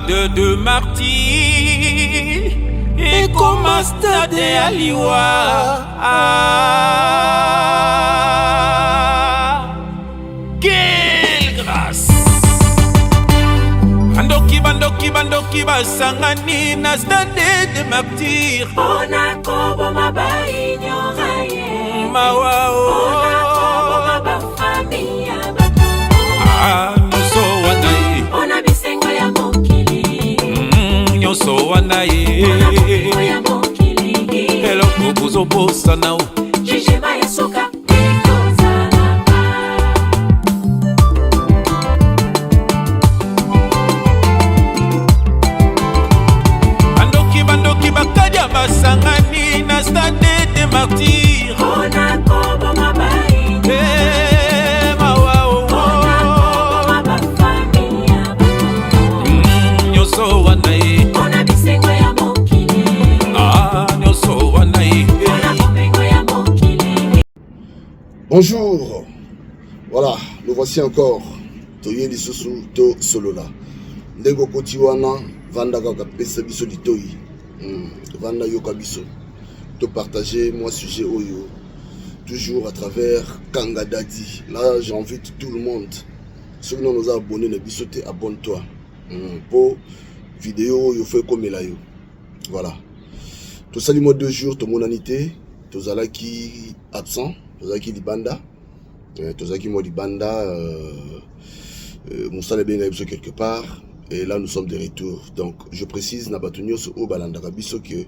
Stade de Martyrs ekoma stade ya liwa. Ah, quelle grâce! Bandoki, bandoki, bandoki basangani na stade de Martyrs mpona koboma baignora ye. Mawa o. Mpona koboma bafamille ya bato. Ah, nyonso wana ye. Mpona bisengo ya mokili. Nyonso wana ye. Mpona bomengo ya mokili. Eloko bozobosana o. Jugement ya suka ekozalaka. Bandoki, bandoki, bakadia basangani na stade de Martyrs mpona koboma baigno. Eh, mawa o. Mpona koboma bafamille ya bato. Nyonso wana ye. Mpona bisengo ya mokili. Ah, nyonso wana ye. Mpona bomengo ya mokili. Bonjour. Voilà, nous voici encore. Toye lisusu to solola. Ndenge okoti wana, vanda kaka, pesa biso litoi. Vanda, yoka biso. To partager moi sujet oyo toujours à travers Kanga Dadi. Là, j'invite tout le monde. Soki nano oza abonné na biso te, abonne-toi. Po vidéo oyo faut ekomela yo. Voilà. Tosali mwa 2 jours tomonani te, tozalaki absent, tozalaki libanda. Tozalaki mwa libanda, mosala ebengaki biso quelque part et là nous sommes de retour. Donc je précise na bato nyonso oyo balandaka biso ke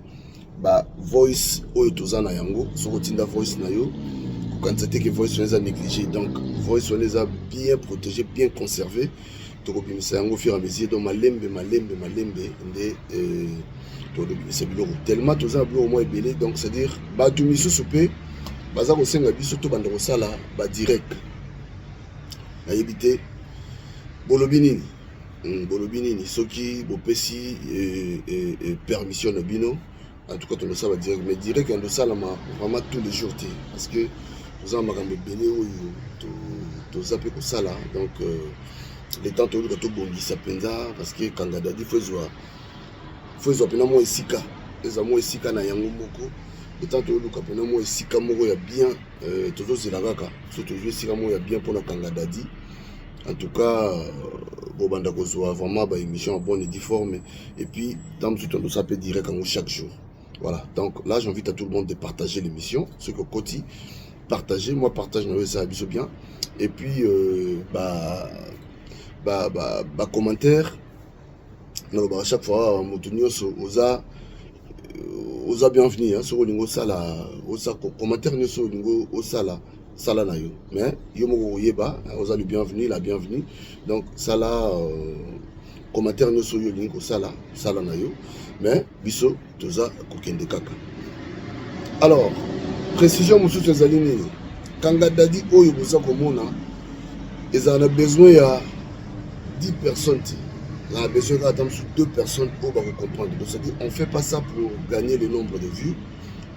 ba voice oyo toza na yango, soki otinda voice na yo, kokanisa te ke voice wana eza négligé. Donc voice wana eza bien protégé, bien conservé. Tokobimisa yango au fur et à mesure, donc malembe, malembe, malembe nde tokobimisa biloko, tellement toza na biloko mwa ebele. Donc c'est à dire bato misusu mpe baza kosenga biso tobanda kosala badirect. Nayebi te bolobi nini. Bolobi nini? Soki bopesi permission na bino, en tout cas tondosala direct, mais direct ya ndosalama vraiment tous les jours te, parce que toza na makambo ebele oyo toza mpe kosala. Donc le temps toluka tobongisa mpenza, parce que Kanga Dadi faut ezwa mpena mwa esika, eza mwa esika na yango moko. Le temps toluka mpena mwa esika moko ya bien, tozozela kaka so tozwi esika moko ya bien mpona Kanga Dadi. En tout cas bobanda kozwa vraiment baémission en bonne et due forme et puis ntango mosusu tondosala mpe direct yango chaque jour. Voilà, donc là j'invite à tout le monde de partager l'émission. Soki okoti, partager, moi partage na yo esala biso bien. Et puis ba commentaire, nalobaka chaque fois, moto nyonso oza bienvenu, hein. Soki olingi osala, osa commentaire nyonso olingi osala, sala na yo, mais yo moko koyeba oza le bienvenu, la bienvenue. Donc sala commentaire nyonso oyo olingi kosala, sala na yo, mais biso toza kokende kaka. Alors précision mosusu ezali nini? Kanga Dadi oyo boza komona ezala na besoin ya 10 personnes te, ezala na besoin kaka ata mosusu 2 personnes oyo bakocomprendre. Donc c'est-à-dire on fait pas ça pour gagner le nombre de vues.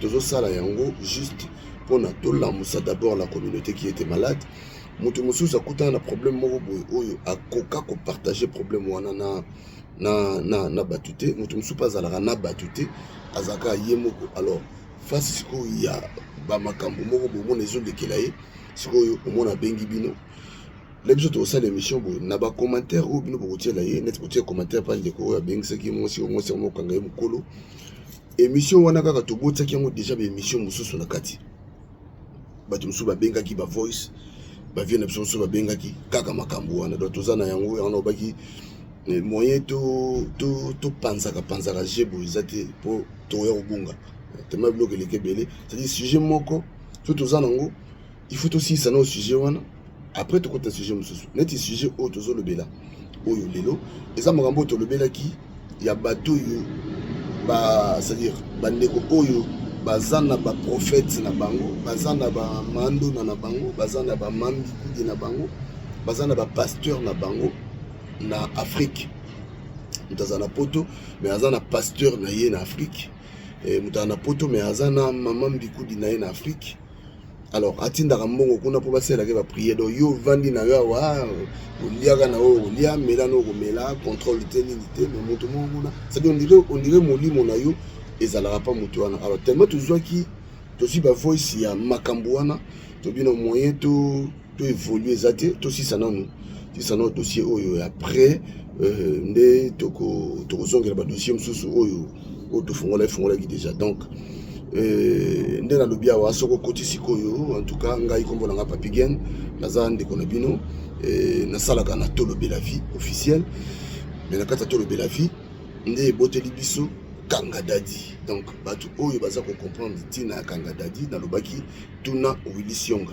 Tozosala yango juste mpona tolamusa d'abord la communauté qui était malade. Moto mosusu akutana na problème moko boye oyo akoka kopartage problème wana na bato te. Moto mosusu mpe azalaka na bato te, azalaka ye moko. Alors face sikoyo ya bamakambo moko bomona ezolekela ye, sikoyo omona abengi bino na biso tokosala émission boye na bacommentaire oyo bino bokotiela ye, neti kotia commentaire mpa ndeko oyo abengisaki mwasi oyo, mwasi yango okanga ye mokolo. Émission wana kaka tobotiaki yango déjà, baémission mosusu na kati, bato mosusu babengaki, bavoice bavie na biso mosusu babengaki kaka makambo wana. Donc toza na yango yango nalobaki moyen topanzaka panzaka je boye eza te, mpo tokoya kobunga tema biloko eleki ebele. C'est-à-dire sujet moko so toza nango, il faut tosilisa nao sujet wana, après tokota sujet mosusu. Neti sujet oyo tozolobela oyo lelo eza makambo oyo tolobelaki ya bato oyo ba, c'est-à-dire bandeko oyo baza na baprophète na bango, baza na bamandona na bango, baza na bamambikudi na bango, baza na bapasteur na bango na Afrique. Moto aza na Poto mais aza na pasteur na ye na Afrique. Moto aza na Poto mais aza na mama mbikudi na ye na Afrique. Alors atindaka mbongo kuna mpo basalelaka baprière. Donc yo ovandi na yo awa, oliaka na oyo olia, mela na oyo komela, contrôle te, nini te, mais moto moko kuna, c'est-à-dire on dirait molimo na yo ezalaka mpa moto wana. Alors tellement tozwaki, tozwi bavoice ya makambo wana, tobino moyen to évolue eza te. Tosisa nanu, tosisa nanu dossier oyo, après nde tokozongela badossier mosusu oyo tofongola, efongolaki déjà. Donc nde nalobi awa, soki okoti sikoyo, en tout cas ngai nkombo na nga Papi Gen, naza ndeko na bino, nasalaka na Tolobela Vie officielle. Mais na kati ya Tolobela Vie nde eboteli biso Kanga Dadi. Donc bato oyo baza kocomprendre ntina ya Kanga Dadi, nalobaki tuna Willy Sionga.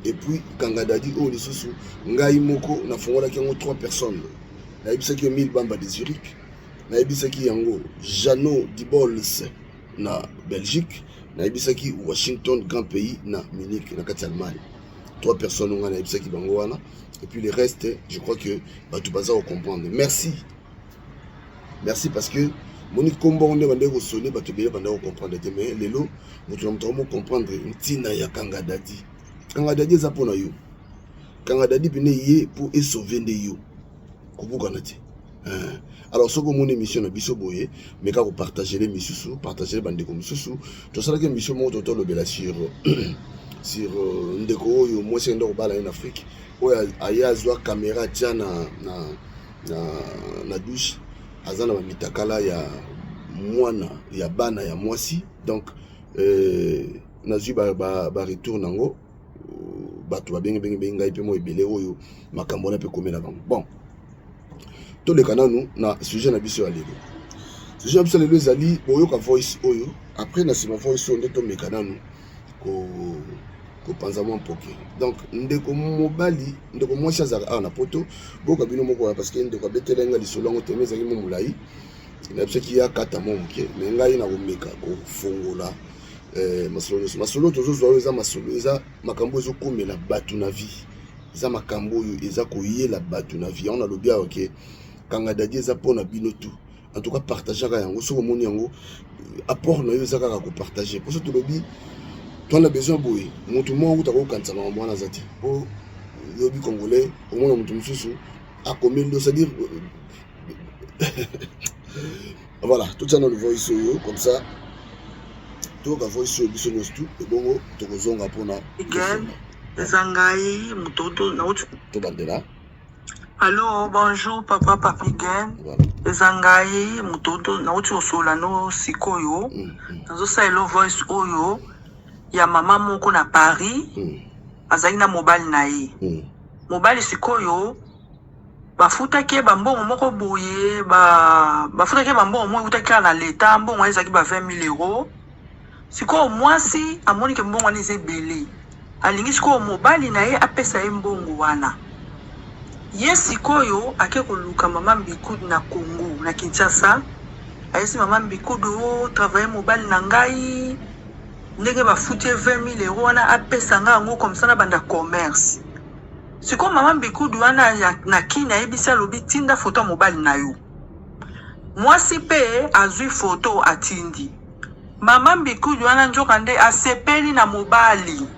Et puis Kanga Dadi oyo lisusu, ngai moko nafungolaki yango trois personnes. Nayebisaki yo Mille Bamba de Zurich, nayebisaki yango Jano Dibols na Belgique, nayebisaki Washington Grand Pays na Munich, na kati ya Allemagne. Trois personnes ngai nayebisaki bango wana, et puis le reste, je crois que bato baza kocomprendre. Merci, merci, parce que moni nkombo nde bandeki kosone, bato ebele bandaki kocomprendre te, mais lelo moto na moto akomocomprendre ntina ya Kanga Dadi. Kanga Dadi eza mpo na yo. Kanga Dadi pene ye mpo esauve nde yo, kobukana te. Alors soki omoni émission na biso boye, meka kopartager misusu, partager bandeko mosusu. Tosalaki émission moko, totolobela sur ndeko oyo mwasi akenda kobala ye na Afrique, oyo aye azwa caméra, atia na douche, aza na bamitakala ya mwana ya bana ya mwasi. Donc nazwi baretour ba nango, bato babengi ngai mpe mo ebele oyo makambo wana mpe komela bango. Bon, toleka nanu na sujet na biso ya lelo. Sujet na biso ya lelo ezali, boyoka voice oyo, après na nsima voice oyo nde tomeka nanu kopanza mwa mpoke. Donc ndeko mobali, ndeko mwasi azalaka awa na Poto, boyoka bino moko wana, parce que ndeko abeteli nga lisolo yango teme ezalaki mo molai, nayebisaki ye akata mwa moke, mais ngai nakomeka kofongola masolo nyonso. Masolo tozozwa oyo eza masolo, eza makambo ezokomela bato na vie, eza makambo oyo eza koyela bato na vie. Yango nalobi awa ke Kanga Dadi eza mpona bino tout. En tout cas, partageaka yango. Soki omoni yango, apport na yo eza kaka kopartage. Mposo tolobi twana besoin boye, motu moko kuta kokanisa makambo wana aza te, mpo yobi Congolais, omona motu mosusu akomeli, c'est-à-dire voilà. Totia nano voice oyo, comme ça toyoka voice oyo biso nyonso tu, ebongo tokozonga mpona Eza ngai moto nauti. Tobandela. Allo, bonjour papa Papi Gen. Voilà. Eza ngai moto nauti kosola no sikoyo. Nazosalela voice oyo ya mama moko na Paris. Azali na mobali na ye. Mobali sikoyo bafutaki ye bambongo moko boye, bafutaki ye bambongo moko eutaki kaka na leta. Mbongo wana ezalaki ba 20 000 euros. Sikoyo mwasi amoni ke mbongo wana eza ebele, alingi sikoyo mobali na ye apesa ye mbongo wana. Ye sikoyo ake koluka mama Mbikudu na Congo, na Kinshasa. Ayesi mama Mbikudu o travaille mobali na ngai, ndenge bafuti ye 20 000 euro wana, apesa ngai yango comme ça na banda commerce. Sikoyo mama Mbikudu wana na Kini ayebisi, alobi: "Tinda foto ya mobali na yo." Mwasi mpe azwi foto, atindi mama Mbikudu wana. Nzoka nde asepeli na mobali,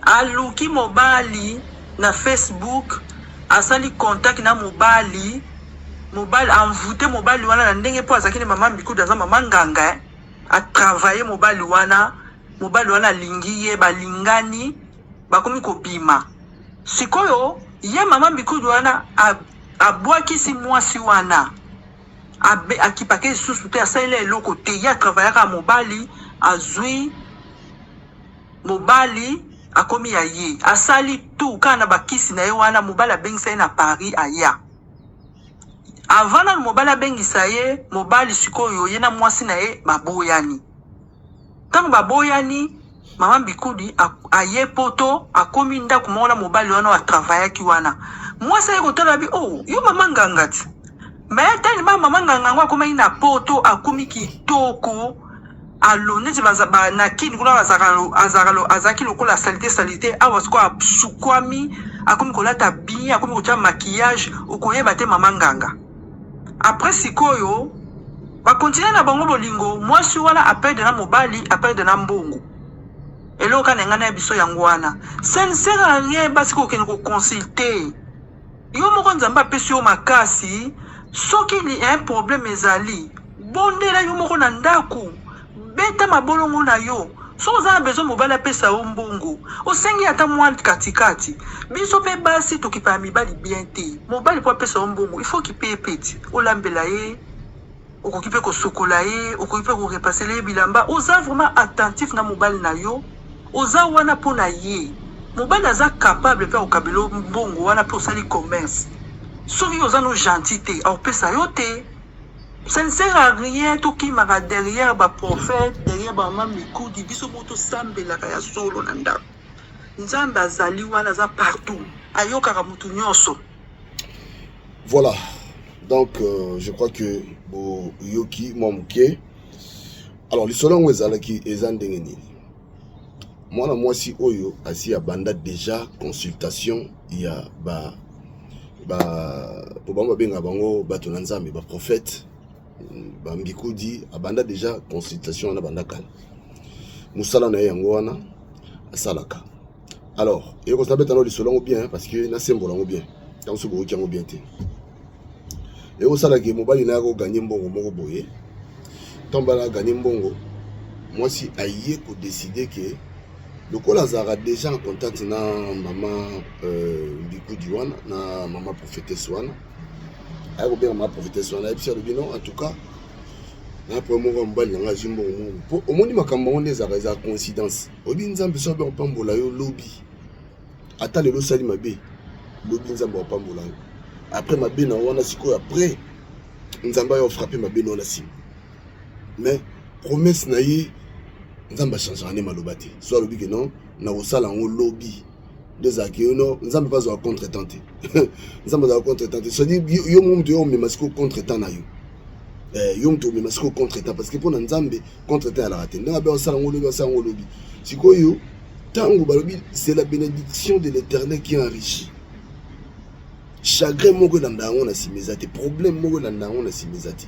aluki mobali na Facebook, asali contact na mobali. Mobali envoûté mobali wana na ndenge mpo azalaki ne mama Mbikudu aza mama nganga, eh. Atravaille mobali wana, mobali wana alingi ye, balingani, bakomi kobima. Sikoyo ye mama Mbikudu wana abwakisi mwasi wana, akipaka lisusu te, asaleli eloko te. Ye atravaillaka mobali, azwi mobali, akomi ya ye, asali tout kaka na bakisi na ye wana. Mobali abengisa ye na Paris, aya. Avant nanu mobali abengisa ye, mobali sikoyo ye na mwasi na ye baboyani. Ntango baboyani, mama Mbikudi aye Poto, akomi ndako moko na mobali wana oyo atravaillaki wana. Mwasi aye kotala bi: "Oh, yo mama nganga ti." Mais tani ba mama nganga yango akomaki na Poto, akomi kitoko, alo neti na Kini kuna azalaki lokola saleté saleté. Awa sikoyo asukwami, akomi kolata bien, akomi kotia maquillage, okoyeba te mama nganga. Après sikoyo bakontinue na bango bolingo. Mwasi wana aperdre na mobali, aperdre na mbongo. Eloko kaka na ngai na biso yango wana. Ça ne sert à rien basi kokende koconsulter. Yo moko Nzambe apesi yo makasi, soki un problème ezali, bondela yo moko na ndaku, beta mabolongo na yo. Soki oza na besoin mobali apesa yo mbongo, osengi ata mwa katikati. Biso pe basi tokipaka mibali bien te. Mobali po apesa yo mbongo, il faut okipe ye peti, olambela ye, okoki pe kosukola ye, okoki pe korepasela ye bilamba. Oza vraiment attentif na mobali na yo, oza wana po na ye. Mobali aza capable pe akokabela yo mbongo wana pe osali commerce. Soki oza no gentil te, akopesa yo te. Ça ne sert à rien tokimaka derrière ba prophètes, derrière ba mama Mikudi, biso moko tosambelaka ya solo na ndako. Nzambe azali wana, aza partout, ayokaka mutu nyonso. Voilà, donc je crois que boyoki mwa moke. Alors lisolo yango ezalaki eza ndenge nini? Mwana mwasi oyo asi abanda déjà consultation ya ba ba po bango babengaka bango bato na Nzambe, ba prophète, ba mbikudi. Abanda déjà consultation wana banda kala, mosala na ye yango wana asalaka. Alors ekozala beta no lisolo yango bien, parce que nasembola yango bien ntango soki boyoki yango bien te. Ekosalaka mobali na ye akogagner mbongo moko boye. Ntango mobali agagner mbongo, mwasi aye kodécider ke lokola azalaka déjà en contact na mama mbikudi wana, na mama prophétesse wana, aye kobenga mama prophétesse wana, ayebisi, alobi: "Non, en tout cas na problème moko ya mobali na ngai, azwi mbongo moko." Mpo omoni makambo yango nde ezalaka, ezala coïncidence. Oyebi, Nzambe so abe kopambola yo lobi, ata lelo osali mabe, lobi Nzambe akopambola yo après mabe na wana. Sikoyo après Nzambe ayo frapper mabe na wana nsima, mais promesse na ye, Nzambe achangeaka nde maloba te. So alobi ke non, nakosala yango lobi, nde ezalaki yo no. Nzambe mpe azwaka contre temps te, Nzambe azalaka contre temps te. C'est-à-dire yo moko moto yo omema sikoyo contre temps na yo, yo moto omema sikoyo contre temps, parce que mpo na Nzambe contre temps alaka te. Ndenge abe osala yango lobi, asala yango lobi. Sikoyo ntango balobi: "C'est la bénédiction de l'Éternel qui enrichit", chagrin moko elanda yango na nsima eza te, problème moko elanda yango na nsima eza te.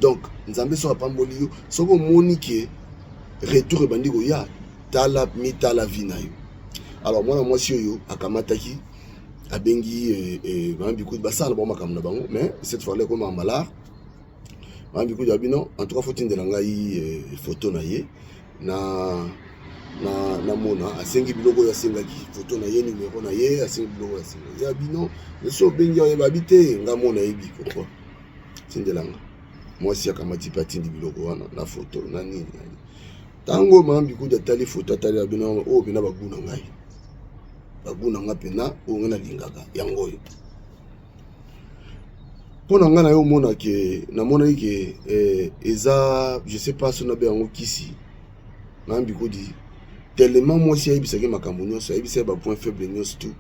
Donc Nzambe soki apamboli yo, soki omoni ke retour ebandi koya, tala mitala vie na yo. Alors mwana mwasi oyo akamataki, abengi mama Bikudi, basala bango makambo na bango, mais cette fois là ekomaka malare. Mama Bikudi abi: "Non, en tout cas faut tindela ngai photo na ye na namona." Asengi biloko oyo asengaki, photo na ye, numero na ye, asengi biloko oyo asengaki. Ya bino so obengi, oyeba bi te, nga mona yebi pourquoi tindelanga. Mwasi akamati mpe atindi biloko wana na photo na nini. Ntango mama Bikudi atali photo, atali ya bino oyo mpena bagu na ngai, bagu na ngai mpena oyo ngai nalingaka yango oyo. Mpo na ngai na yo omona ke namonaki ke eza, je sais pas so nabe yango kisi. Mama Bikudi, tellement mwasi ayebisaki makambo nyonso, ayebisaki bapoint faible nyonso tu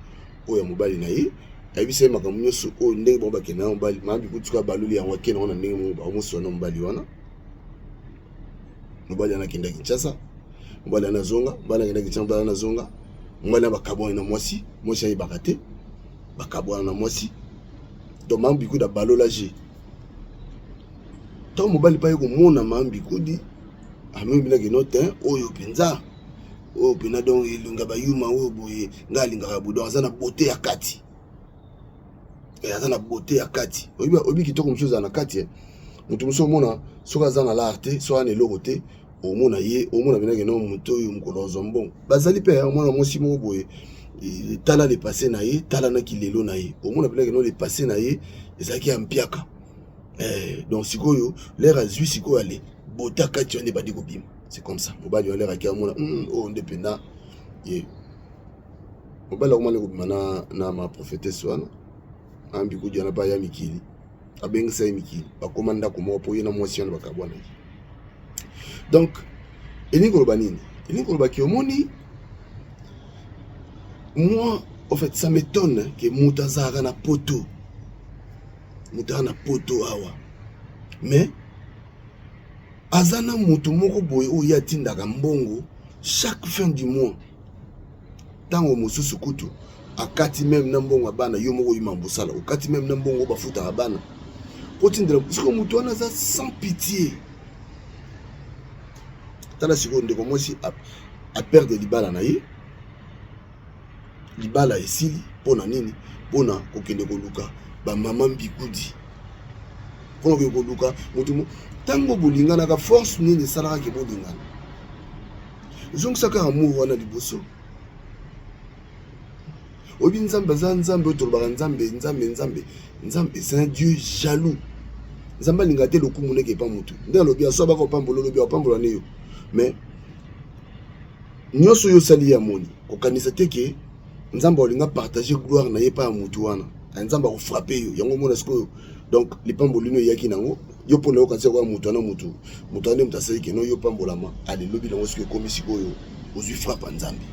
oyo ya mobali na ye, ayebisaki makambo nyonso oyo ndenge bango bakende na mobali. Mama Bikudi soki abaloli yango, akende yango na ndenge moko bamoso na mobali wana. Mobali wana akenda Kinshasa, mobali wana azonga, mobali akenda Kinshasa, mobali wana azonga, mobali wana bakabwana na mwasi. Mwasi ayebaka te, bakabwana na mwasi. Donc mama Bikudi abalola je. Ntango mobali mpe aye komona mama Bikudi, amemi mpena keno te, oyo mpenza, oyo mpena, donc elinga bayuma oyo boye ngai alingaka boye. Donc aza na beauté ya kati, aza na beauté ya kati. Oyebi kitoko mosusu ezala na kati. Moto mosusu omona soki aza na lar te, soki aza na eloko te, omona ye, omona mpena keno moto oyo mokolo azwa mbongo. Bazali mpe omona mwasi moko boye, tala le passé na ye, tala na kilelo na ye, omona mpena keno le passé na ye ezalaki ya mpiaka. Donc sikoyo l'heure azwi sikoyo ale bota kati wana ebandi kobima, c'est comme ça. Mobali wana l'heure aki amona oyo nde mpenza ye mobali, akomani kobima na ma prophétesse wana ambikudi wana mpe aya mikili, abengisa ye mikili, bakóma ndako moko mpo ye na mwasi wana bakabwanaki. Donc elingi koloba nini? Elingi koloba ke omoni, moi en fait ça m'étonne ke moto azalaka na poto, moto aza na poto awa, mais aza na moto moko boye oyo ye atindaka mbongo chaque fin du mois. Ntango mosusu kutu akati même na mbongo ya bana, yo moko oyima mosala, okati même na mbongo oyo bafutaka bana po tindela. Sikoyo moto wana aza sans pitié. Tala sikoyo ndeko mwasi. Aperdre libala na ye, libala esili. Mpo na nini? Mpo na kokende koluka bamama mbikudi, mpona kokende koluka moto. Ntango bolinganaka, force nini esalaka ke bolingana? Ezongisa kaka amour wana liboso. Oyebi, Nzambe aza Nzambe oyo tolobaka Nzambe, Nzambe, Nzambe, Nzambe, c'est un Dieu jaloux. Nzambe alingaka te lokumu ndenge epa motu nde alobi aso abaka opambola, olobi apambola ne yo. Mais nyonso oyo osali, ye amoni. Kokanisa te ke Nzambe alinga partage gloire na ye epai ya motu wana. Nzambe akofrapper yo yango. Omona sikoyo, donc lipamboli no eyaki nango yo mpona yo kanisa koya motu wana, motu, motu wana nde moto asali keno yo pambolama. Alelobi nango sikoyo, ekomi sikoyo ozwi frappe ya Nzambe.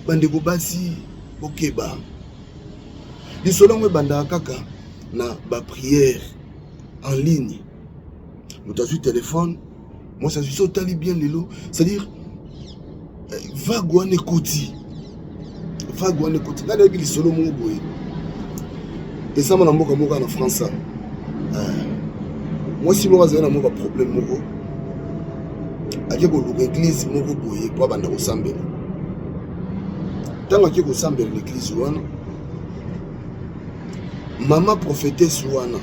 Bandeko basi, bokeba. Lisolo yango ebandaka kaka na baprière en ligne. Moto azwi telefone, mwasi azwi so otali bien lelo, c'est-à-dire vague wana ekoti, vague wana ekoti. Ngai nayebi lisolo moko boye esama na mboka moko na France. Mwasi moko azali na mwa baproblème moko, ake koluka église moko boye po abanda kosambela. Ntango ake kosambela na église wana, mama prophétesse wana,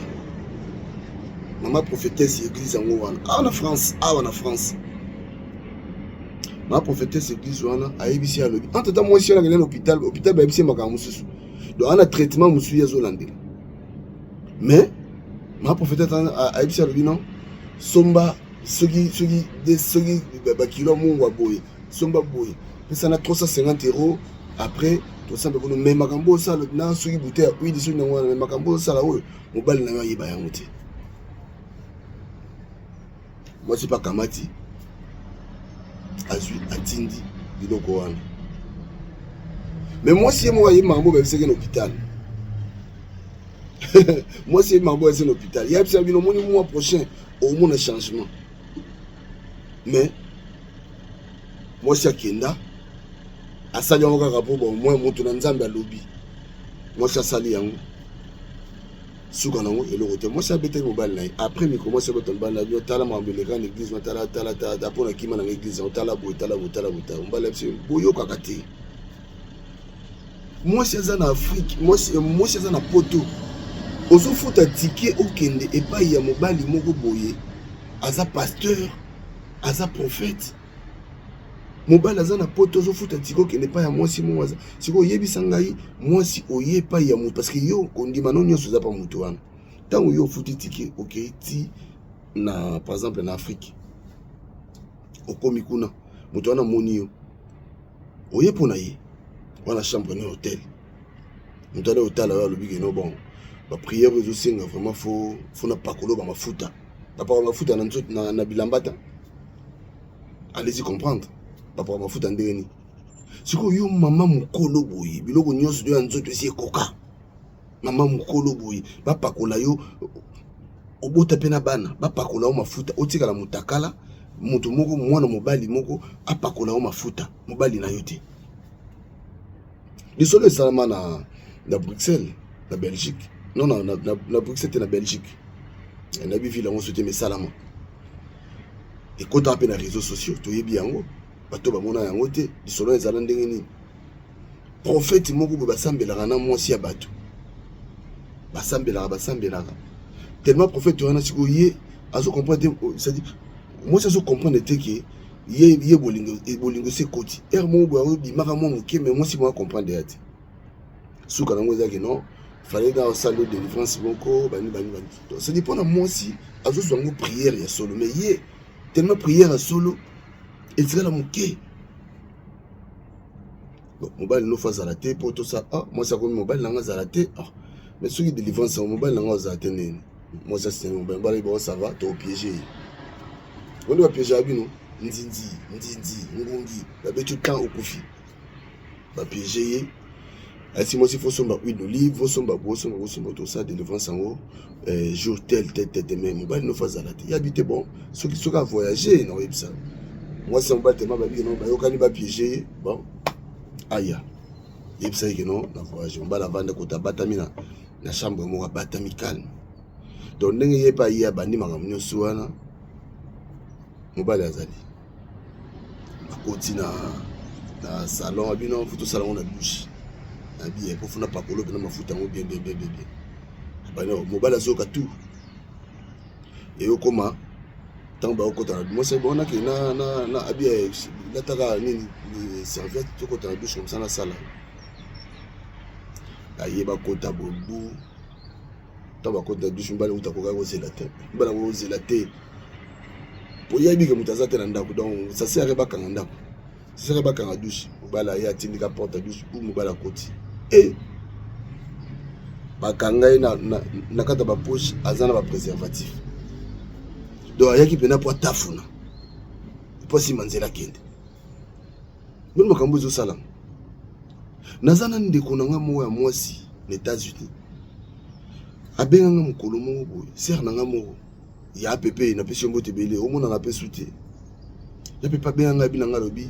mama prophétesse ya église yango wana awa na France, awa na France, mama prophétesse église wana ayebisi, alobi entre temps mwasi wana akende na hôpital. Hôpital bayebisi ye makambo mosusu, donc ana traitement mosusu ye azolandela. Mais mama prophétesse ayebisi, alobi: "Non, somba soki bakilo ya mungwa boye, somba boye, pesa na 350 euros, après tosambe kono. Mais makambo osala na soki bouteille ya huile, soki nango wana, mais makambo osala oyo, mobali na yo ayeba yango te." Mwasi mpe akamati, azwi, atindi biloko wana. Mais mwasi ye moko ayebi makambo bayebisaki na hôpital. Mwasi yebi makambo bayebisaki na hôpital, yebisa bino: "Omoni, mois prochain omona changement." Mais mwasi akenda, asali yango kaka mpo bon, mwa moto na Nzambe alobi. Mwasi asali yango, suka nango eloko te. Mwasi abetaki mobali na ye. Après mikro, mwasi abeta mobali na bino: "Tala makambo eleka na église, tala, tala, tala, mpo na kima nanga église yango, tala boye, tala boye, tala boye, tala." Mobali biso boyokaka te. Mwasi aza na Afrique, mwasi aza na Poto, ozofuta ticket okende epai ya mobali moko boye aza pasteur, aza prophète. Mobali aza na Poto, ozofuta ticket okende epai ya mwasi moko aza. Sikoyo oyebisa ngai, mwasi oye epai ya motu parce que yo kondima no nyonso eza pa motu wana. Ntango yo ofuti ticket, okei ti na, par exemple, na Afrique, okomi kuna, moto wana amoni yo, oye mpo na ye wana, chambre na hotel, moto wana otala oyo, alobi ke: "No, bon, baprière oyo ezosenga vraiment faut na pakolo bamafuta." Bapakola mafuta na nzoto, na bilamba ta. Allez-y comprendre, bapakola mafuta ndenge nini? Sikoyo yo mama mokolo boye, biloko nyonso yo ya nzoto esi ekoka. Mama mokolo boye, bapakola yo, obota mpe na bana, bapakola yo mafuta, otikala motakala, moto moko, mwana mobali moko apakola yo mafuta, mobali na yo te. Lisolo esalama na Bruxelles, na Belgique. Non, na Bruxelles te, na Belgique. Nayebi ville yango so te, mesalama, ekotaka mpe na réseaux sociaux, toyebi yango, bato bamona yango te. Lisolo ezala ndenge nini? Prophète moko boye basambelaka na mwasi ya bato, basambelaka, basambelaka tellement. Prophète wana sikoyo ye azocomprendre te, c'est-à-dire mwasi azocomprendre te ke ye bolingo esi ekoti. Ere moko boye azobimaka mwa moke, mais mwasi moko acomprendre ya te. Suka nango ezaki non, fallait na osala yo délivrance moko bani bani bani. C'est-à-dire mpona mwasi azozwa yango prière ya solo, mais ye tellement prière ya solo etikala moke. Bon, mobali nofo azala te mpo tosala. Ah, mwasi akomi: "Mobali nanga azala te." Ah, mais soki délivrance yango, mobali nanga azala te nini? Mwasi asini mobali, mobali: "Bon, ça va, topiéger ye." Onde bapiéger ya bino nzinzi nzinzi ngungi, babeti temps, okufi. Bapiéger ye, asi mwasi faut somba huile d'olive, osomba boye, osomba, osomba, tosala délivrance yango jour tel tel tel tel, mais mobali nofo azala te. Yabi te. Bon, soki avoyage na oyebisa mwasi ya mobali tema, babi no bayokani, bapiéger ye. Bon, aya yebisaki ke non, na voyage. Mobali avanda kota, abatami na chambre moko, abatami calme. Donc ndenge ye mpe aye, abandi makambo nyonso wana, mobali azali. Bakoti na salon, abi non, faut tosala yango na douche. Abi po funa pakolo mpena mafuta yango bien bien bien bien bien. Bano mobali azoyoka tout. Eyokoma ntango bakokota na mwasi, bonaki na abi lataka nini, serviette, tokota na douche comme ça nasala. Aye, bakota bobu. Ntango bakota na douche, mobali kuta akokaki kozela te, mobali akoki kozela te po yebi ke moto aza te na ndako. Donc ça sert bakanga ndako, ça sert bakanga douche. Mobali aye, atindika porte ya douche bu, mobali akoti e bakanga ye na kati ya bapoche, aza na bapréservatif. Donc ayaki mpena po atafuna, po asima nzela akende. Bino makambo ezosalama. Naza na ndeko na nga moko ya mwasi na États-Unis, abenganga mokolo moko boye, sœur na nga moko ya pepe, napesi yo mbote ebele, omonana mpe su te ya pepe. Abenganga, abi na nga, alobi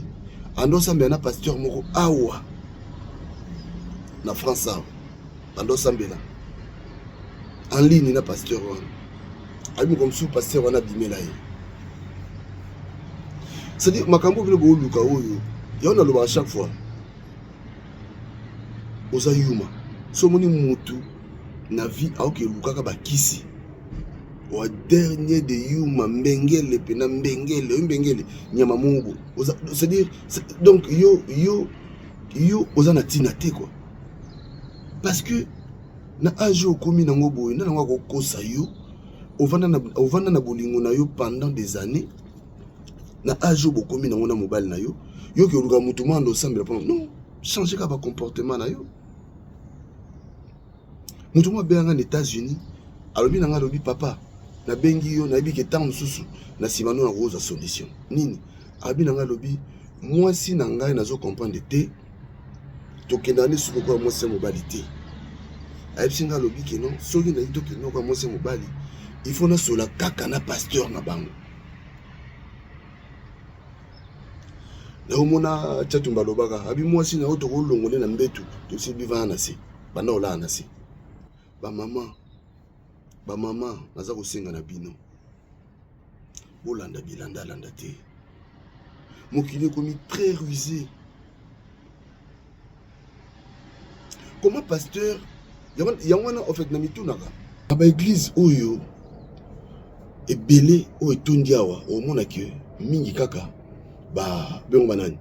ando osambela na pasteur moko awa na France awa, ando osambela en ligne na pasteur wana. Abi moko mosusu pasteur wana abimela ye. C'est-à-dire makambo bino booluka oyo, yango nalobaka chaque fois, oza yuma. So omoni mutu na vie aoki elukaka bakisi wa dernier de yuma, mbengele mpena mbengele oyo, mbengele nyama moko boye. C'est-à-dire donc yo oza na ntina te quoi, parce que na age oyo okomi nango boye, nde nango akokosa yo. Ovanda na bolingo na yo pendant des années, na age oyo bokomi nango na mobali na yo, yoki oluka motu mwana osambela mpona non change kaka bacomportement na yo. Moto moko abenganga na États-Unis, alobi na nga, alobi: "Papa, nabengi yo, nayebi ke ntango mosusu na nsima no nakozwa solution nini." Alobi na nga, alobi: "Mwasi na ngai nazo comprendre te, tokendaka nde soki lokola mwasi ya mobali te." Ayebisi ngai, alobi ke non, soki nayi tokende lokola mwasi ya mobali, il faut nasola kaka na pasteur na bango. Naomona Tiatumba alobaka, abi mwasi na yo tokolongole na mbetu, tosi bivana na se, banda olala na se. Bamama, bamama, naza kosenga na bino, bolanda bilandalanda te. Mokili ekomi très rusé. Comment pasteur yango wana? En fait, na mitunaka na baéglise oyo ebele oyo etondi awa, omonaki mingi kaka bengo banani,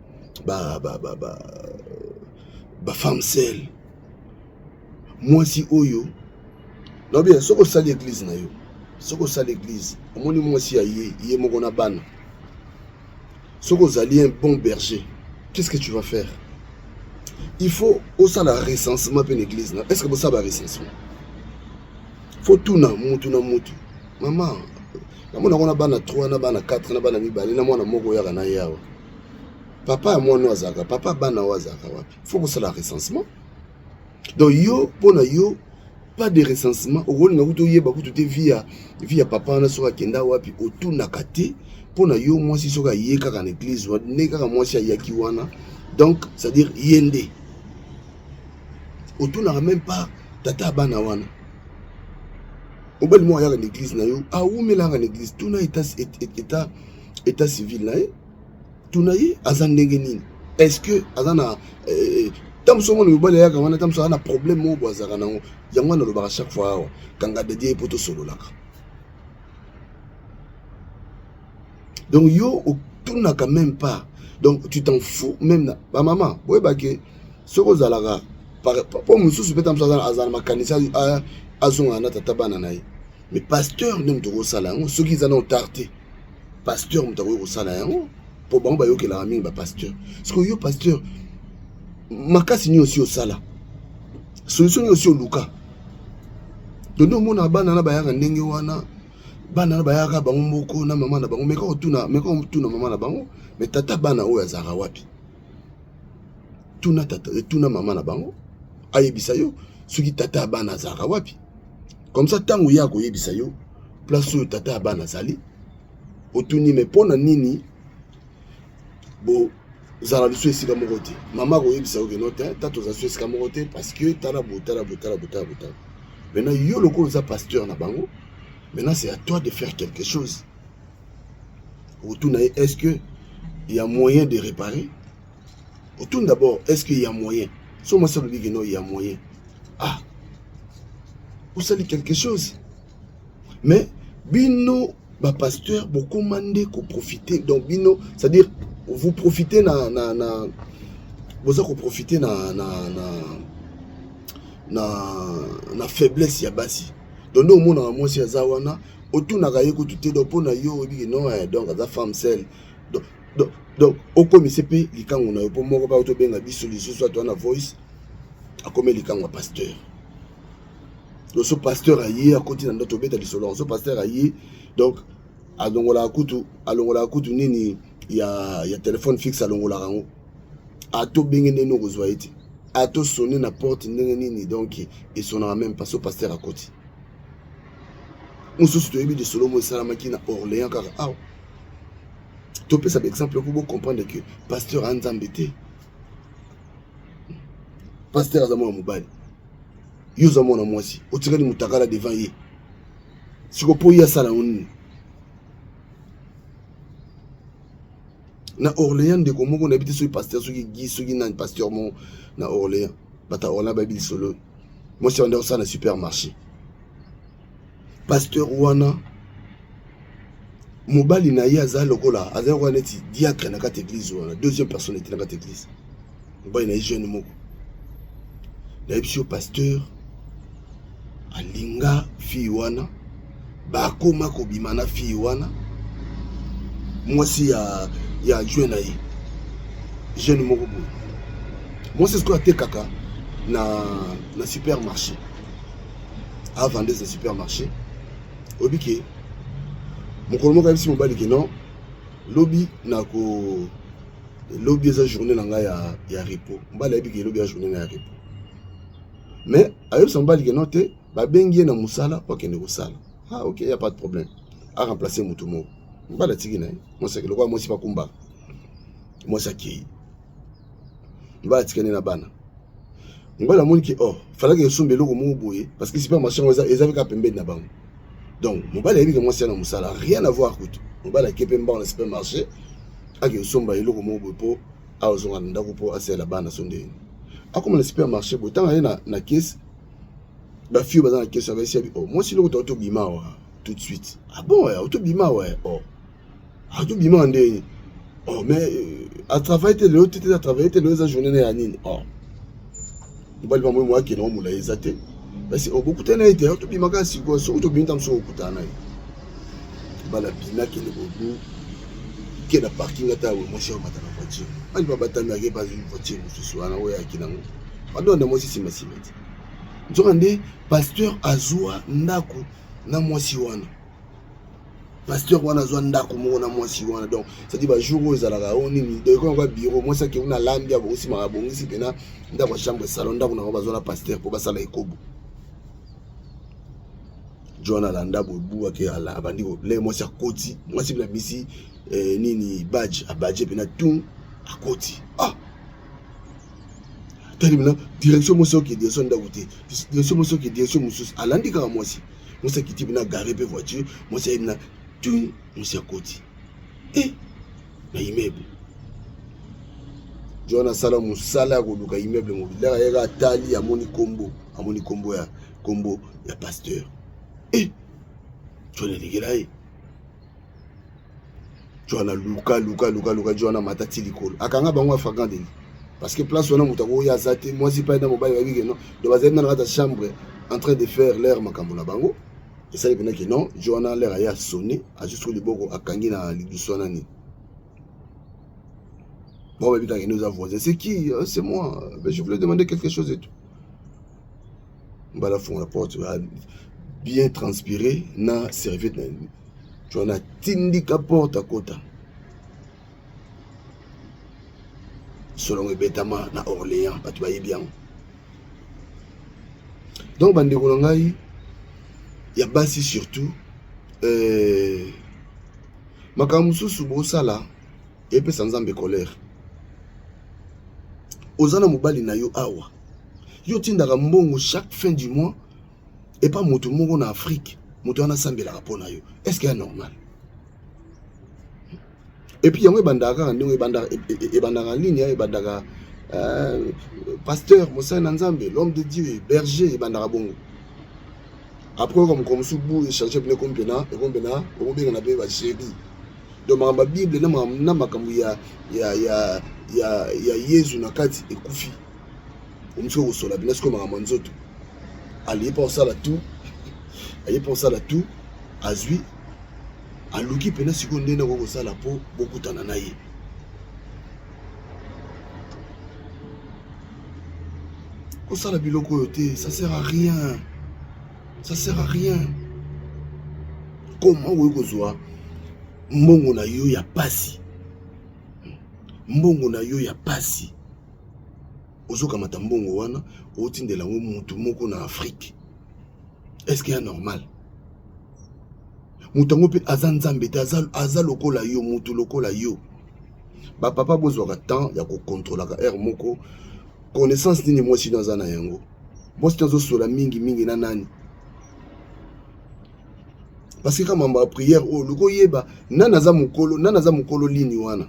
bafemme seules. Mwasi oyo naobia, soki osali église na yo, soki osali église, omoni mwasi ya ye, ye moko na bana, soki ozali un bon berger, qu'est-ce que tu vas faire? Il faut osala recensement mpe na église na. Est ce que bosala barecensement? Faut tuna mutu na mutu: "Mama, namonako na bana 3, na bana 4, na bana mibale, na mwana moko oyaka na ye awa. Papa ya mwana oyo azalaka, papa bana oyo azalaka wapi?" Faut kosala recensement. Donc yo, mpo na yo, pas de recensement. Okolinga kutu oyeba kutu te vie ya papa wana, soki akenda wapi, otunaka te. Mpo na yo, mwasi soki aye kaka na église, nde kaka mwasi ayaki wana, donc c'est à dire ye nde otunaka même pas tata ya bana wana. Mobali moko ayaka na église na yo, awumelaka na église, tuna état civil na ye, tuna ye aza ndenge nini, est ce que aza na ta mosu. Omona mobali ayaka wana, ta mosu aza na problème moko bo azalaka nango. Yango wana alobaka chaque fois awa: kanga dedie ye mpo tosololaka. Donc yo otunaka même pas, donc tu t'en fous même. Na bamama, boyebake soki ozalaka mpo mosusu mpe ta mosu azala na makanisi azongaka na tata bana na ye. Mais pasteur nde moto akosala yango. Soki eza na otard te, pasteur moto akoki kosala yango, mpo bango bayokelaka mingi bapasteur. Soki yo pasteur, makasi nini osi osala, solution nini osi oluka? Donc nde omona bana na bayaka ndenge wana, bana na bayaka bango moko na mama na bango. Meka kotuna, meka kotuna mama na bango: "Mais tata bana oyo azalaka wapi?" Tuna tata, tuna mama na bango, ayebisa yo soki tata ya bana azalaka wapi. Comme ça, ntango ye akoyebisa yo place oyo tata ya bana azali, otuni: "Me mpo na nini bozala liso esika moko te?" Mama akoyebisa yo keno te, tata oza so esika moko te parce que tala boye, tala boye, tala boye, tala boye, tala. Maintenant yo lokola oza pasteur na bango, maintenant c'est à toi de faire quelque chose. Otuna ye: "Est ce que il y a moyen de réparer? Otuni d'abord, est ce que il y a moyen? So mwasi alobi ke non, il y a moyen, ah, osali quelque chose. Mais bino bapasteur, bokoma nde koprofite. Donc bino, c'est à dire vous profitez na boza koprofite na faiblesse ya basi. Donc nde omonaka mwasi aza wana, otunaka ye kutu te. Donc mpo na yo oyebi ke non, eh, donc aza femme seule. Donc okomise mpe likango na yo, mpo moko mpe tobenga biso lisusu ato wana voice akomi likango ya pasteur. Donc so pasteur aye, akoti na ndoto, obeta lisolo. So pasteur aye, donc alongolaka kutu nini ya téléphone fixe, alongolaka yango. Atobenge ndenge okozwa ye te, atosone na porte ndenge nini, donc esonaka même pas. So pasteur akoti mosusu, toyebi lisolo mo esalamaki na Orléans kaka awa. Topesa baexemple po bocomprendre que pasteur aza Nzambe te. Pasteur aza mwana mobali, yo oza mwana mwasi, otikali motakala devant ye. Siko mpo ye asala yango nini? Na Orléans, ndeko moko, nayebi te soki pasteur, soki Guy, soki nani, pasteur moko na Orléans, bato ya Orléans bayebi lisolo. Mwasi wana osala na supermarché. Pasteur wana, mobali na ye aza lokola neti diacre na kati église wana, deuxième personne ete na kati église. Mobali na ye jeune moko, nayebi si yo, pasteur alinga fille wana, bakoma kobima na fille wana, mwasi ya adjoint na ye, jeune moko boye. Mwasi sikoyo atekaka na supermarché, avendeuse na supermarché. Oyebi ke mokolo moko ayebisi mobali ke non, lobi nako, lobi eza journée na ngai ya repos. Mobali ayebi ke lobi ya journée na ya repos, mais ayebisa mobali ke non te, babengi ye na mosala po akende kosala. Ah ok, ya pas de problème, aremplace motu moko. Mobali atiki na ye mwasi ake. Lokola mwasi bakumbaka, mwasi akei, mobali atikani na bana. Mobali amoni ke oh, falaki esomba eloko moko boye, parce que supermarché yango eza kaka pembeni na bango. Donc mobali ayebi ke mwasi ya na mosala, rien à voir kutu. Mobali ake mpe mbango na supermarché, ake osomba eloko moko boye mpo azonga na ndako mpo asalela bana. So ndenge akoma na supermarché boye, ntango aye na caisse, bafille baza na caisse abaisi abi: "Oh, mwasi, eloko tao tobima awa tout de suite." "Ah bon, otobima awa? Oh, atobima ndenge? Oh, mais atravaille te lelo te, te atravaille te lelo, eza journée na ya nini?" Oh, mobali bamoi mo akende ngo molai eza te. Basi, oh, bokutana na ye te, tobima kaka sikoyo. Soki tobimi, ta mosuku okutana na ye. Mobali abimi, akende bobu ke na parking, ata boye mwasi aomata na voiture. Bali babatami, ake bazwi voiture mosusu wana oyo ayaki nango, badonda mwasi nsima nsima te. Nzoka nde pasteur azwa ndako na mwasi wana. Pasteur wana azwa ndako moko na mwasi wana. Donc c'est-à-dire bajour oyo ezalaka oyo nini, donc ekomi kwa bureau. Mwasi ake kuna, alambi, abongisi maka, abongisi mpena ndako ya chambre, salon, ndako nango bazwa na pasteur mpo basala ekobo. John alanda bobu, ake abandi le mwasi akoti, mwasi mpena bisi nini, badge, abadge mpena tout, akoti. Ah, tali mpena direction mwasi oke, direction ndako te, direction mwasi oke, direction mosusu. Alandi kaka mwasi, mwasi akiti mpena, gare mpe voiture, mwasi ayebi na tu, mwasi akoti e na immeuble. John asala mosala ya koluka immeuble mobili. Ayaka, atali, amoni kombo, amoni kombo ya pasteur. E John elekela ye. John aluka, luka, luka, luka. John amata ti likolo, akanga bango flagrant délit, parce que place wana moto akoya aza te. Mwasi mpe na mobali bayebi ke non, donc bazali na kati ya chambre en train de faire leur makambo na bango. Esali mpena ke non, jo wana l'heure aye, asone, azwi soki liboko, akangi na lidusu wana nini. Bon, bayebi kaka ene oza voisin. "C'est qui?" "C'est moi. Ben, je voulais demander quelque chose et tout." Mbala fungola porte, bien transpiré, na serviette na jo wana, atindika porte, akota. Solongo ebetama na Orléans, bato bayebi yango. Donc bandeko na ngai ya basi, surtout makambo mosusu bosala epesa Nzambe colère. Oza na mobali na yo awa, yo otindaka mbongo chaque fin du mois epa moto moko na Afrique. Moto wana asambelaka mpo na yo, est ce que ya normal? Et puis yango ebandaka kaka ndenge ebandaka, ebandaka en ligne, ebandaka pasteur, mosali na Nzambe, l'homme de Dieu, berger, ebandaka bongo. Après oyoka mokolo mosusu bu échange pene, ekomi mpena, ekomi mpena okobengana mpe bachéri. Donc makambo ya Bible na makambo ya Yezu na kati ekufi. Omosuki kosola mpena sikoyo makambo ya nzoto. Alie mpo kosala tout, aye mpo kosala tout, azwi aluki mpena sikoyo ndenge nakoki kosala mpo bokutana na ye. Kosala biloko oyo te, ça sert à rien, ça sert à rien. Comment okoki kozwa mbongo na yo ya pasi, mbongo na yo ya pasi, ozokamata mbongo wana otindela yango mutu moko na Afrique? Est-ce que ya normal? Moto yango mpe aza Nzambe te, aza lokola yo, motu lokola yo. Bapapa, bozwaka temps ya kokontrolaka heure moko connaissance nini mwasi no aza na yango, mwasi no azosola mingimingi na nani, parce que kaka mambo ya prière oyo, luka oyeba nani aza mokolo, nani aza mokolo lini wana,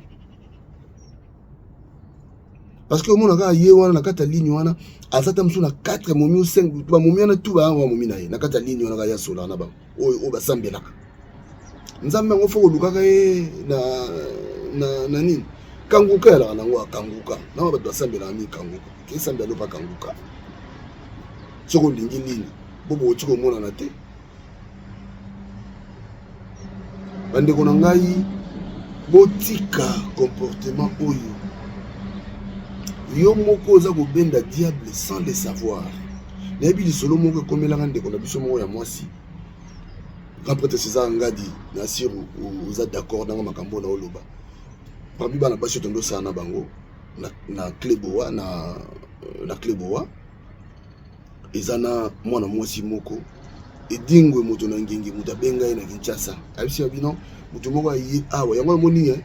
parce que omona kaka ye wana na kati ya ligne wana, aza ta mosusu na 4 momi o 5 bamomi wana, tu bayango bamomi na ye na kati ya ligne wana, kaka ye asolaka na bango oyo basambelaka Nzambe yango. Fo kolukaka ye na nini, kanguka eyalaka nango, akanguka nango, bato basambelaka mingi kanguka, kesambela lopa kanguka. Soki olingi nini, bo bokoki komonana te. Bandeko na ngai, botika comportement oyo. Yo moko oza kobenda diable sans le savoir. Nayebi lisolo moko ekomelanga ndeko na biso moko ya mwasi, grand prêtre César Ngadi Nasir. Oza d'accord nanga makambo na oloba? Parmi bana basi oyo tondosala na bango na Cleboa, na Cleboa, eza na mwana mwasi moko edingwe, moto na ngengi, moto abenga ye na Kinshasa, ayebisi ya bino moto moko aye awa. Yango namoni ye,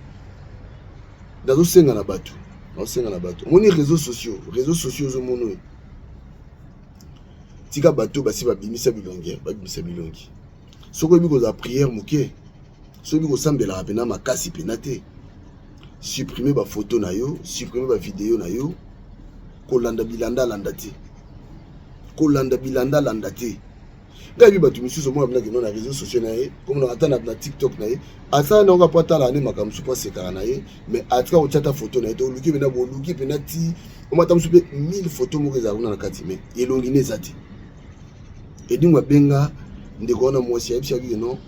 nazosenga na bato, nazosenga na bato. Omoni réseaux sociaux, réseaux sociaux ozomona oyo, tika bato basi babimisa bilongi, babimisa bilongi. Soki oyebi kozala prière moke, soki oyebi kosambelaka mpena makasi mpena te, supprime bafoto na yo, supprime bavideo na yo. Kolanda bilandalanda te, kolanda bilandalanda te. Ngai yebi bato misusu, omona mpena keno na réseau sociaux na ye, komona ata na TikTok na ye, asala nango mpo atala ne makambo mosusu, mpo asekaka na ye, mais atika kotia ata foto na ye te. Oluki mpena, boluki mpena ti omata mosusu mpe 1000 foto moko ezala kuna na kati, mais elongi ne eza te. Edingo abenga ndeko wana mwasi, ayebisi yaki no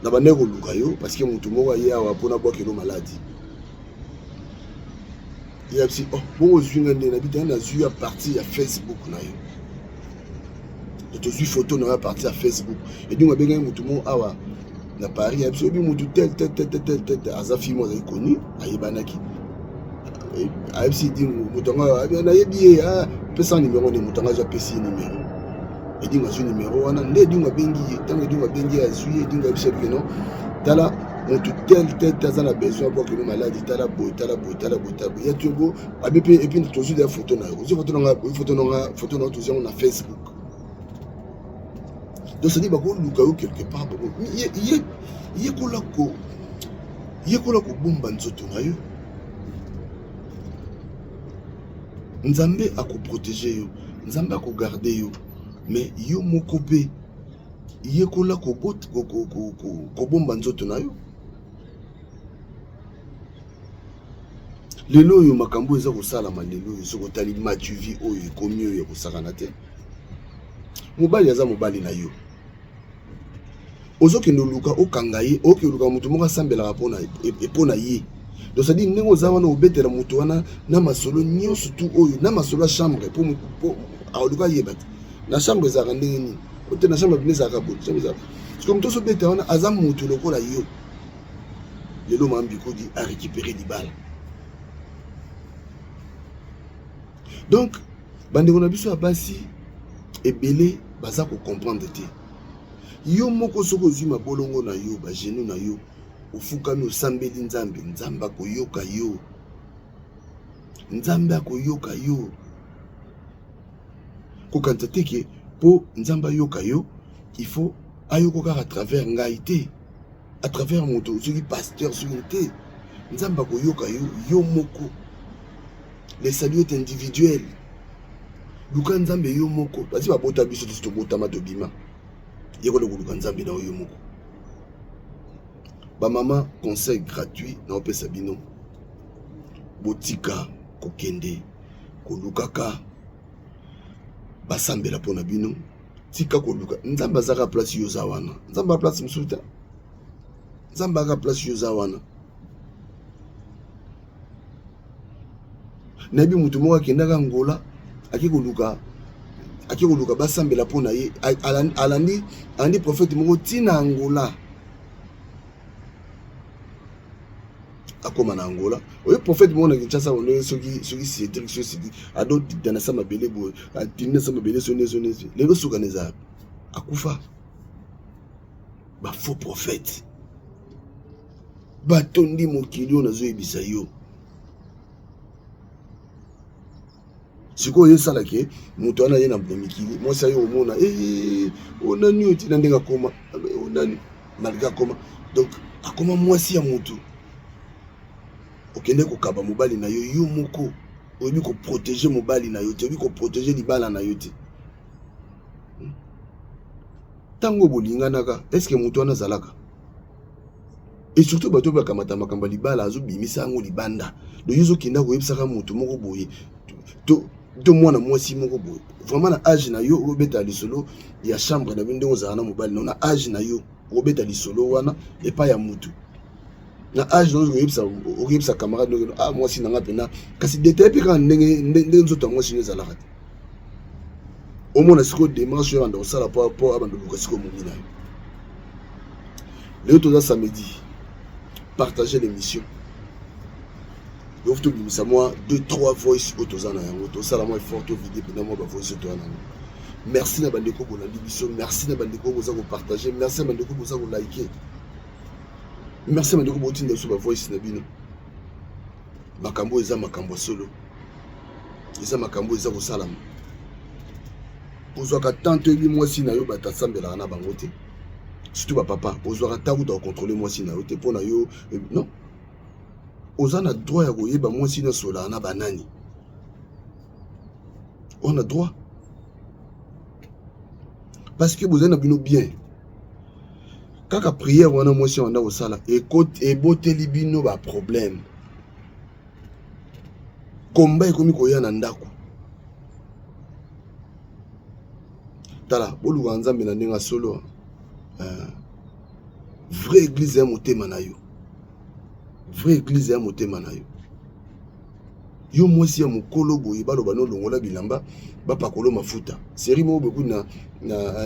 na bandaki koluka yo parce que motu moko aye awa mpona bwakelo maladi. Ye ayebisi: "Oh, bongo ozwi nga nde?" Nabi te, nazwi ya partir ya Facebook na yo, tozwi photo na yo ya partir ya Facebook. Edingo abengaki motu moko awa na Paris, ayebisi: "Oyebi motu tel tel tel tel tel tel?" Aza fille moko azali connu, ayebanaki. Ayebisi Edingo: "Moto yango nayebi ye, pesa numéro." Nde moto yango azwi, apesi ye numéro. Edingo azwi numéro wana, nde Edingo abengi ye. Ntango Edingo abengi ye, azwi ye. Edingo ayebisi ye: "Non, tala, motu tel tel te aza na besoin abwakelo maladi, tala boye, tala boye, tala boye, tala boye." Ya tubo abi mpe, et puis tozwi deya photo na yo, ozwi photo nanga, photo nanga, photo na yo, tozwi yango na Facebook. Donc c'est-à-dire bakoluka yo quelque part. Yekola kobomba nzoto na yo. Nzambe akoprotege yo, Nzambe akogarde yo, mais yo moko mpe yekola kobomba nzoto na yo. Lelo oyo makambo eza kosalama lelo oyo, soki otali matuvi oyo ekomi oyo ya kosakana te. Mobali aza mobali na yo, ozokende oluka okanga ye, okende oluka moto moko asambelaka mpo na ye. Donc c'est-à-dire ndenge oza wana, obetela moto wana na masolo nyonso tu oyo, na masolo ya chambre, mpo aluka ayeba te na chambre ezalaka ndenge nini ote, na chambre bino ezalaka boye, chambre ezalaka. Parce que moto ozobeta wana aza moto lokola yo. Lelo Mama Bikodi arécupéré libala. Donc bandeko na biso ya basi ebele baza kocomprendre te. Yo moko soki ozwi mabolongo na yo, bagenou na yo, ofukami, osambeli Nzambe, Nzambe akoyoka yo, Nzambe akoyoka yo. Kokanisa te ke mpo Nzambe ayoka yo, il faut ayoka kaka à travers ngai te. À travers moto, soki pasteur, soki te, Nzambe akoyoka yo yo moko. Le salut est individuel. Luka Nzambe yo moko. Basi babota biso tosi tobotama tobima. Yekola koluka Nzambe na yo moko. Ba mama, conseil gratuit na opesa bino. Botika kokende kolukaka basambela mpo na bino. Tika koluka Nzambe azaka place yo oza wana. Nzambe place mosusu te. Nzambe aka place yo oza wana. Nayebi moto moko akendaka Angola, ake koluka basambela mpo na ye. Alandi prophète moko ntina Angola. Akoma na Angola. Oye prophète moko na Kinshasa, oyo soki Cédric, soki Cédric, ado dana sa mabele boye, atindi sa mabele so nezo nezo. Lelo suka neza akufa. Ba faux prophète. Batondi mokili oyo nazoyebisa yo. Sikoyo esalaki moto wana ye na mikili, mwasi aye omona onani oyo tina ndenge akoma onani malgré akoma, donc akoma mwasi ya motu. Okende kokaba mobali na yo yo moko, oyebi koprotege mobali na yo te, oyebi koprotege libala na yo te. Ntango bolinganaka, est-ce que moto wana azalaka? Et surtout bato bakamata makambo ya libala, azobimisa yango libanda. Donc yo ozokenda koyebisaka moto moko boye to mwana mwasi moko boye, vraiment na age na yo obeta lisolo ya chambre na bino ndenge ozala na mobali na age na yo, obeta lisolo wana epai ya mutu na age na yo, okoyebisa camarade ndenge ah mwasi na nga mpena, kasi détail mpe kaka ndenge nzoto ya mwasi no ezalaka te. Omona sikoyo démarche oyo abanda kosala po abanda luka sikoyo momi na yo. Lelo toza samedi, partagez l'émission. Donc tobimisa mwa 2 3 voice oyo toza na yango, tosala mwa effort, tovide mpena mwa bavoice oyo toza na yango. Merci na bandeko bolandi biso, merci na bandeko boza kopartage, merci na bandeko boza kolike, merci na bandeko botinda biso bavoice na bino. Makambo eza makambo ya solo, eza makambo eza kosalama. Ozwaka temps toyebi mwasi na yo, bato asambelaka na bango te, surtout bapapa. Ozwaka temps kuta kocontrôle mwasi na yo te mpo na yo non, oza na droit ya koyeba mwasi nyonso asolaka na banani. On a droit parce que bozali na bino bien. Kaka prière wana mwasi wana kosala eboteli bino ba problème, komba ekomi koya na ndako. Tala, boluka Nzambe na ndenge solo. Vraie église ya motema na yo, vraie église ya motema na yo. Yo mwasi ya mokolo boye, baloba nolongola bilamba, bapakolo mafuta. Série moko boye kuna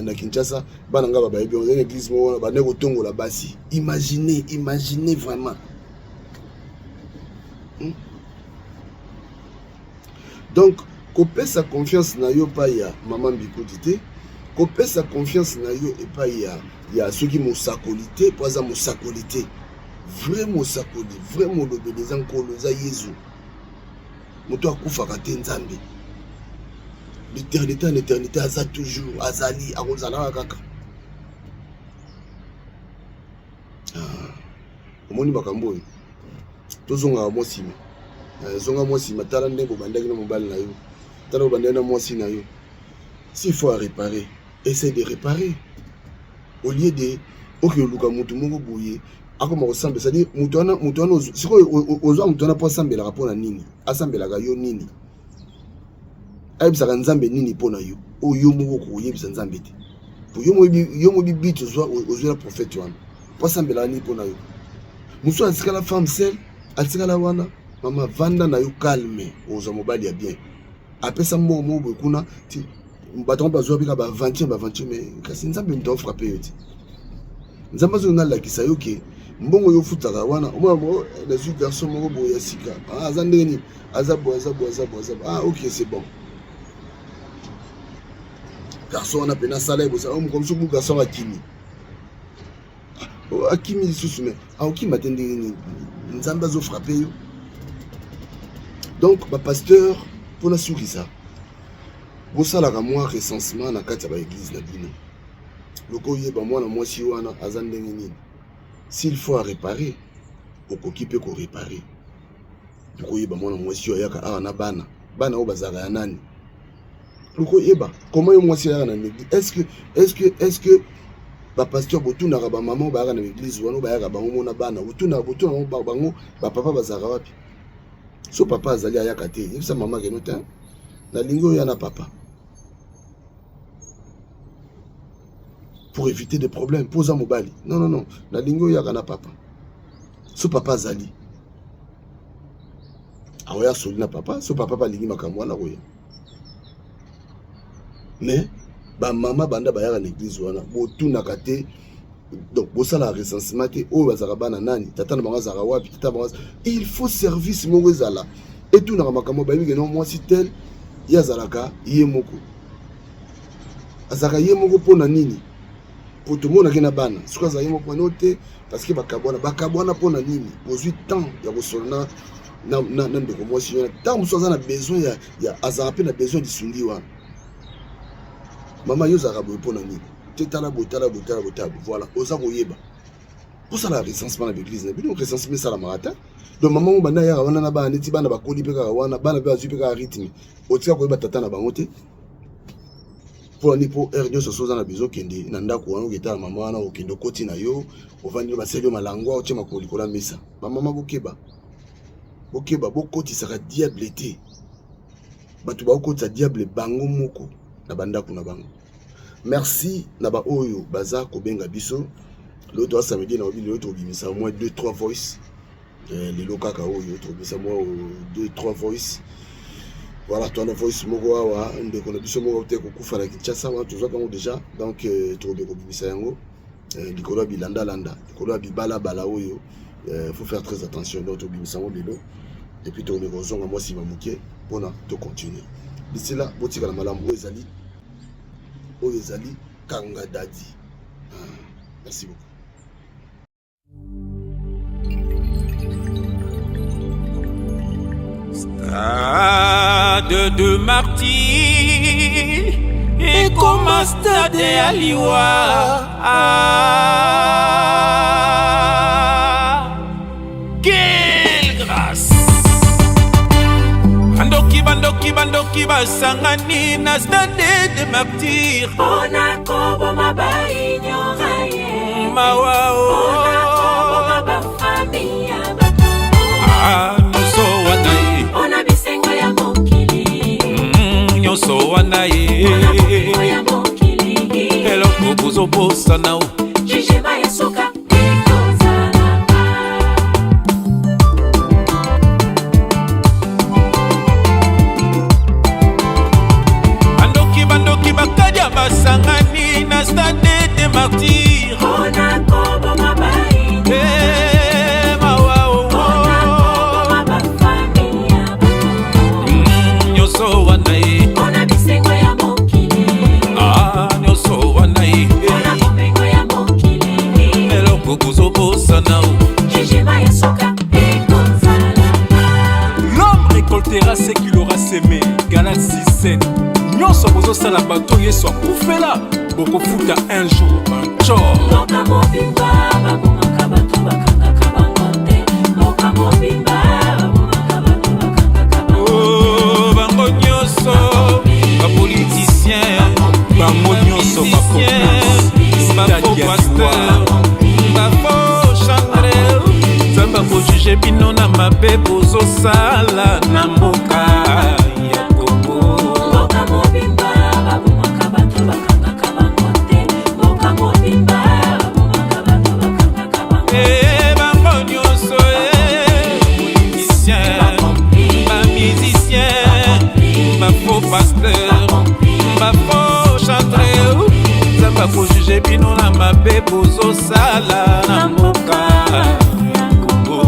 na Kinshasa, bana nga babayebi yango, église moko wana bande kotongola basi. Imaginez, imaginez vraiment. Donc kopesa confiance na yo epai ya mama Mbikudi te, kopesa confiance na yo epai ya soki mosakoli te, po aza mosakoli te. Vrai mosakoli, vrai molobeli eza Nkolo, eza Yezu. Moto akufaka te, Nzambe l'éternité en éternité, aza toujours, azali, akozalaka kaka. Omoni makambo oyo, tozongaka mwa nsima, zonga mwa nsima, tala ndenge bobandaki na mobali na yo, tala bobandaki na mwasi na yo. S'il faut à réparer, essaye de réparer au lieu de oke oluka motu moko boye akoma kosambela. C'est-à-dire moto wana sikoyo ozwa moto wana mpo asambelaka mpo na nini? Asambelaka yo nini? Ayebisaka Nzambe nini mpo na yo oyo yo moko koyebisa Nzambe te? Po yo moyebi bit ozwela prophète wana mpo asambelaka nini mpo na yo. Mosusu atikala femme seule, atikala wana. Mama, vanda na yo calme, ozwa mobali ya bien. Apesa mbongo moko boye kuna ti bato yango bazwa bika baaventure baaventure, mais kasi Nzambe moto afrappe yo te. Nzambe azolinga alakisa yo ke mbongo yo ofutaka wana, omona nazwi garçon moko boye ya sika, aza ndenge nini, aza boye, aza boye, aza boye, aza boye. Ah ok, c'est bon. Garçon wana mpena asala ye bosala moko mosusu, garçon akimi, akimi lisusu, mais aokima te ndenge nini? Nzambe azofrappe yo. Donc bapasteur, mpona sukisa, bosalaka mwa recensement na kati ya baeglise na bino, loko oyeba mwana mwasi wana aza ndenge nini. S'il faut à réparer, okoki mpe koréparer. Okoyeba mwana mwasi oyo ayaka awa na bana, bana oyo bazalaka ya nani. Okoyeba comment yo mwasi ayaka na église. Est-ce que bapasteur botunaka bamama oyo bayaka na église wana, oyo bayaka bango mona bana, botunaka, botunaka bango bapapa bazalaka wapi? So papa azali, ayaka te, yebisa mama keno te, nalingi oyo ya na papa, pour éviter des problèmes. Mpo oza mobali, non, non, non, nalingi oyaka na papa. So papa azali, aoya soli na papa. So papa balingi makambo wana koya. Mais bamama banda bayaka na église wana, botunaka te, donc bosala recensement te, oyo bazalaka bana nani, tata na bango azalaka wapi, tata bango. Il faut service moko ezala etunaka makambo. Bayebi keno mwasi tel, ye azalaka ye moko, azalaka ye moko. Mpo na nini? Po tomonaki na bana. Soki azala ye moko wana te, parce que bakabwana, bakabwana mpo na nini? Bozwi temps ya kosolola na ndeko mwasi wana. Ntango mosusu aza na besoin ya azalaka mpe na besoin lisungi wana. Mama, yo ozalaka boye mpo na nini te? Tala boye, tala boye, tala boye, tala boye. Voilà, oza koyeba kosala recensement na baeglise na bino. Recensement esalamaka te. Donc mama mo banda yaka wana na bana, neti bana bakoli mpe kaka wana, bana mpe bazwi mpe kaka rythme, otika koyeba tata na bango te. Mpo nani? Mpo heure nyonso so oza na besoin, okende na ndako wana, oketala mama wana, okende, okoti na yo, ovandi, basali yo malangwa, otie makolo likolo ya mesa. Bamama, bokeba, bokeba, bokotisaka diable te. Bato bakokotisa diable bango moko na bandako na bango. Merci na baoyo baza kobenga biso. Lelo toza samedi, na obi lelo tobimisa au moins 2 3 voice. Lelo kaka oyo tobimisa mwa 2 3 voice. Voilà, toana voice moko awa, ndeko na biso moko te kokufa na Kinshasa wana, tozwaka yango déjà. Donc tokobe kobimisa yango likolo ya bilandalanda, likolo ya bibalabala oyo, faut faire très attention. Donc tobimisa yango lelo et puis tokobe kozonga mwa nsima moke mpona tocontinue. D'ici là, botikala malamu. Oyo ezali Kanga Dadi. Ah, merci beaucoup. Stade de Martyrs ekoma stade ya liwa. Ah, quelle grâce! Bandoki, bandoki, bandoki basangani na Stade de Martyrs mpona koboma baignora ye, mawa. Mpona koboma bafamille ya bato. Ah, nyonso wana ye mpona bisengo ya mokili. Nyonso wana ye mpona bomengo ya mokili. Eloko bozobosana o jugement ya suka ekozalaka. Bandoki, bandoki, bakadia basangani na Stade de Martyrs mpona koboma baigno Eh, mawa o. Mpona koboma bafamille ya bato. Nyonso wana ye mpona bisengo ya mokili. Ah, nyonso wana ye mpona bomengo ya mokili. Eloko bozobosana o jugement ya suka ekozalaka. L'homme récoltera ce qu'il aura semé. Galates 6, 7. Nyonso bozosala bato Yesu akufela, bokofuta un jour un tort. Mboka mobimba babomaka bato, bakangaka bango te. Mboka mobimba babomaka bato, bakangaka bango. Oh, bango nyonso bapoliticien, Bango nyonso bacomplice. bafaux pasteur, bafaux chantre, Nzambe akojuge bino na mabe bozosala na mboka ya Kongo. Mboka mobimba babomaka bato, bakangaka bango te. Mboka mobimba babomaka bato, bakangaka bango. Eh, bango nyonso, eh, politicien, bamusicien, bafaux pasteur, bafaux chantre, Nzambe akojuge bino na mabe bozosala na mboka ya Kongo.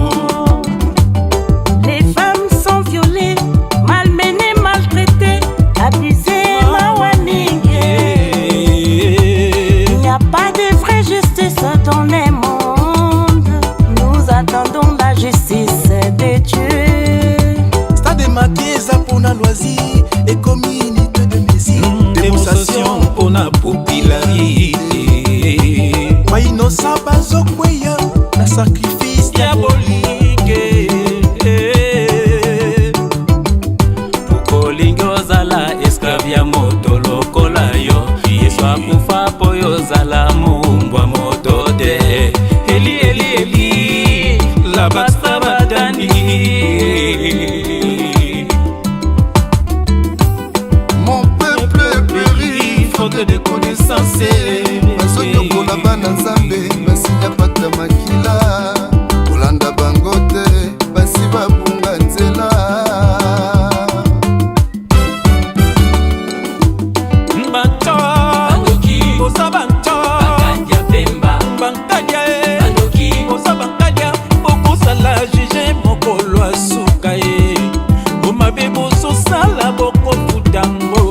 Les femmes sont violées, malmenées, maltraitées, abusées, mawa mingi. Il n'y a pas de vraie justice dans les mondes. Nous attendons la justice de Dieu. Stade Martyrs eza mpona loisir, ekomi unité de mesure. Démonstration mpona popularité. Bainosa bazokweya. Olingi ozala esclave ya moto lokola yo. Yesu akufa mpo yo ozala moumbwa moto te. Eli eli eli laba sabatani. Mon peuple périt faute de connaissance. Bazonyokola bana Nzambe, basinya pata makila, kolanda bango te, basi babunga nzela. Banto boza banto bankadia e, boza bankadia, bokosala juge mokolo asuka ye. Bomabe bozosala bokofutango.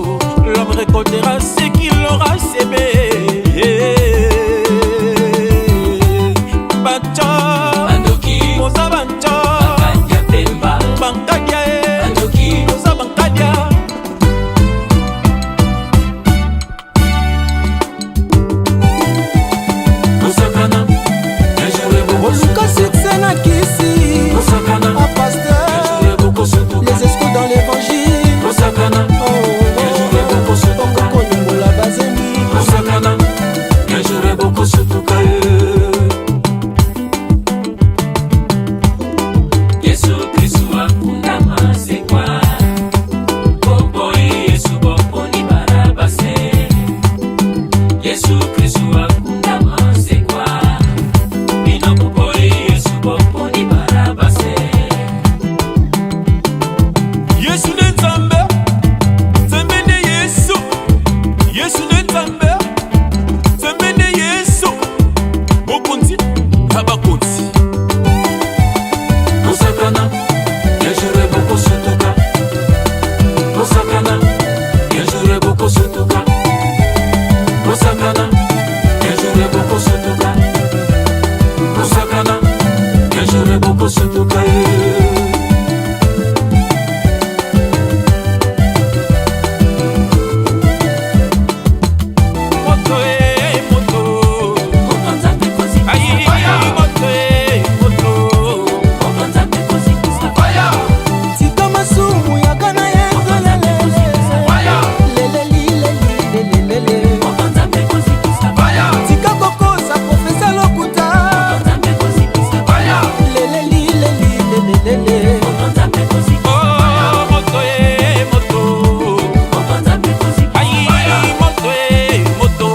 L'homme récoltera ce qu'il aura semé. Banto boza banto bankadia e, boza bankadia. Oluka succès na kisi Ah, pasteur, les escrocs dans l'évangile. Oh, oh, oh. Okokolongola bazemi. Yesu Kristu akundama sekwa, boboyi Yesu boponi Barabase. Yesu Kristu akundama sekwa, bino boboyi Yesu boponi Barabase. Yesu nde Nzambe, Nzambe nde Yesu. Yesu nde Nzambe, Nzambe nde Yesu, mokonzi ya bakonzi. Bosakana yajure bokosutuka, bosakana yajure bokosutuka, bosakana yajure bokosutuka, bosakana yajure bokosutuka ye. Moto e moto, ai moto e moto. Tika masumu yaka na Yesu lelelilelilelelele. Tika kokosa profesa lokuta lelelilelilelelele. Oh, moto e moto, ai moto e moto.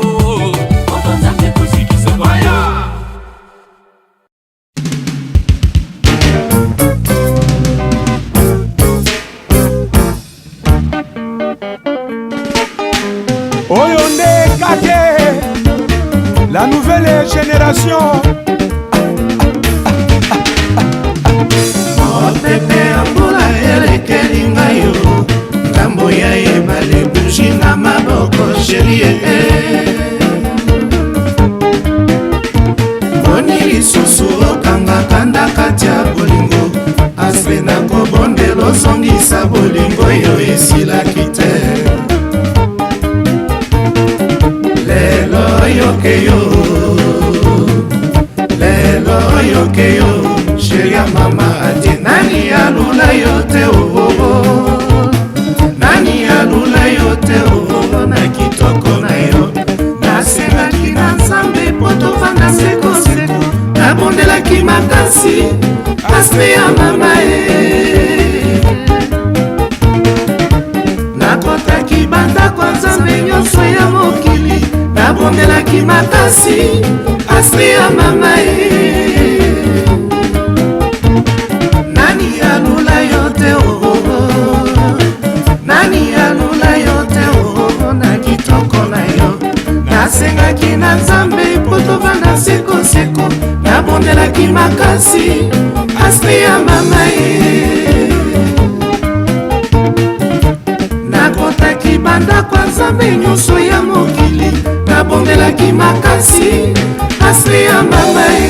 Oyo nde kake la nouvelle génération. Mopepe ya mbula elekeli ngai yo, ngambo ya ebale, bougie na maboko, chérie. Boni lisusu okangaka ndakati ya bolingo aspe na kobondela, ozongisa bolingo oyo esilaki te. Lelo oyoke yo, lelo oyoke yo, chérie ya mama ati nani alula yo te oo, nani alula yo te oo na kitoko na yo. Nasengaki na Nzambe po tovanda sekoseko, nabondelaki makasi asme ya mama e. Nakotaki bandako ya Nzambe nyonso ya mokili, nabondelaki makasi asme ya mama e. Nani alula yo te oo, nani alula yo te oo na kitoko na yo. Nasengaki na Nzambe po tovanda sekoseko, nabondelaki makasi asme ya mama e. Nakotaki bandako ya Nzambe nyonso ya mokili, nabondelaki makasi asme ya mama e.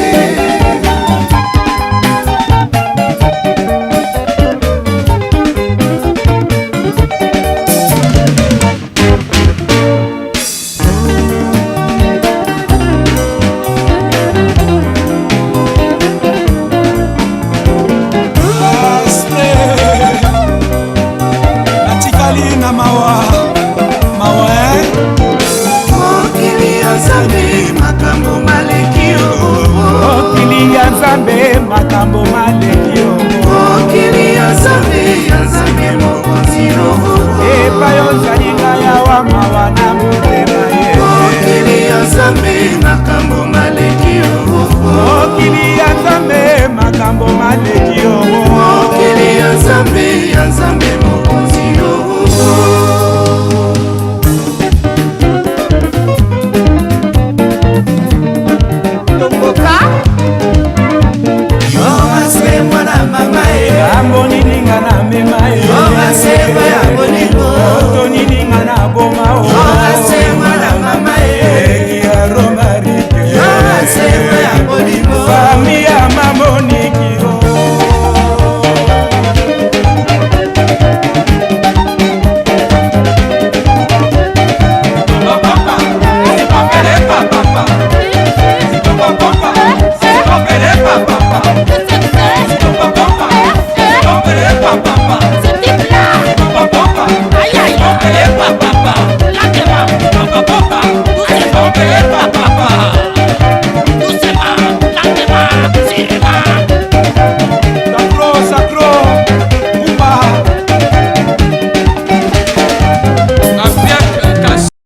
Natikala. Na mawa mawa eh? Mokili ya Nzambe makambo maleki yo. Mokili ya Nzambe makambo maleki yo. Mokili ya Nzambe, ya Nzambe mokonzi yo. Epai ozali ngai awa mawa na motema ye. Mokili ya Nzambe makambo maleki yo. Mokili ya Nzambe makambo maleki yo. Mokili ya Nzambe, ya Nzambe mokonzi yo. Tomboka Yo mwana mama e. Yango nini nga na mema ye. Yo ya bolingo. Moto nini nga na boma o. Yo mwana mama e. Eki ya romarike. Yo ya bolingo. Fami ya mamoniki o.